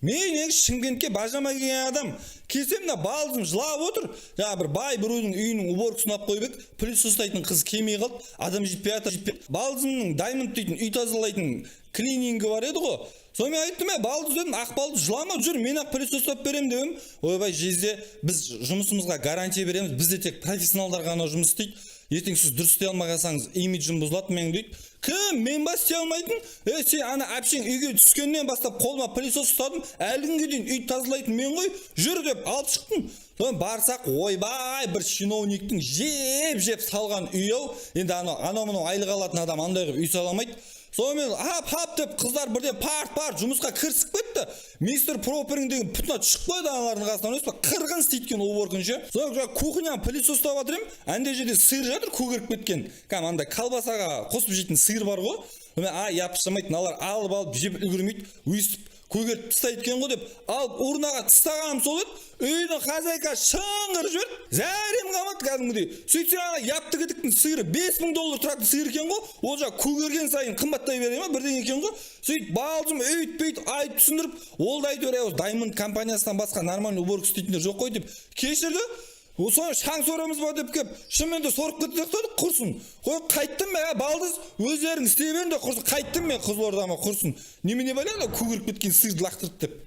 Мен негізі Шымкентке бажама келген адам. Келсем, мына балдызым жылап отыр. Жаңа бір бай біреудің үйінің уборкасын алып қойып еді, пылесос ұстайтын қыз келмей қалды, адам жетпей жатыр. Балдызымның Даймонд дейтін үй тазалайтын клинингі бар еді ғой. Сонымен айттым: «Е, балдыз, – дедім, – ақ балдыз, жылама, жүр, мен ақ пылесос ұстап беремін», – деп едім. «Ойбай, жезде, біз жұмысымызға гарантия береміз, бізде тек профессионалдар ғана жұмыс істейді, ертең сіз дұрыс істей алмай қалсаңыз, имиджім бұзылады менің», – дейді. Кім, мен ба істей алмайтын? Е, сен ана әпшең үйге түскеннен бастап қолыма пылесос ұстадым, әлі күнге дейін үй тазалайтын мен ғой, жүр деп алып шықтым. Содан барсақ, ойбай, бір чиновниктің жеп жеп салған үйі ау енді. Анау мынау айлық алатын адам андай қылып үй сала алмайды. Сонымен хап хап деп қыздар бірден парт парт жұмысқа кірісіп кетті. Мистер Проперің деген пұтына түсіп қойды аналардың қасынан, емес па, қырғын істейді екен уборканы ше. Содан жаңағы кухняны пылесос ұстап жатыр едім, андай жерде сиыр жатыр көгеріп кеткен, кәдімгі андай колбасаға қосып жейтін сиыр бар ғой. Сонымен: «А, япыршамайды, мыналар алып алып жеп үлгермейді, өйстіп көгертіп тастайды екен ғой», – деп алып урнаға тастағаным сол еді, үйдің хозяйкасы шыңғырып жіберді, зәрем қалмады кәдімгідей. Сөйтсе, ана япты кідіктің сиыры 5000 доллар тұратын сиыр екен ғой. Ол жаңағы көгерген сайын қымбаттай бере ма, бірдеңе екен ғой. Сөйтіп балдызым өйтіп бүйтіп айтып түсіндіріп, ол да әйтеуір: «Ей, осы Даймонд компаниясынан басқа нормальный уборка істейтіндер жоқ қой», – деп кешірді. Соны шаң сорамыз ба деп келіп, шынымен де сорып кетті деп құрсын. Қой, қайттым мен, балдыз, өздерің істей беріңдер, құрсын. Қайттым мен Қызылордама, құрсын. Немене, бәле, анау көгеріп кеткен сиырды лақтырды деп.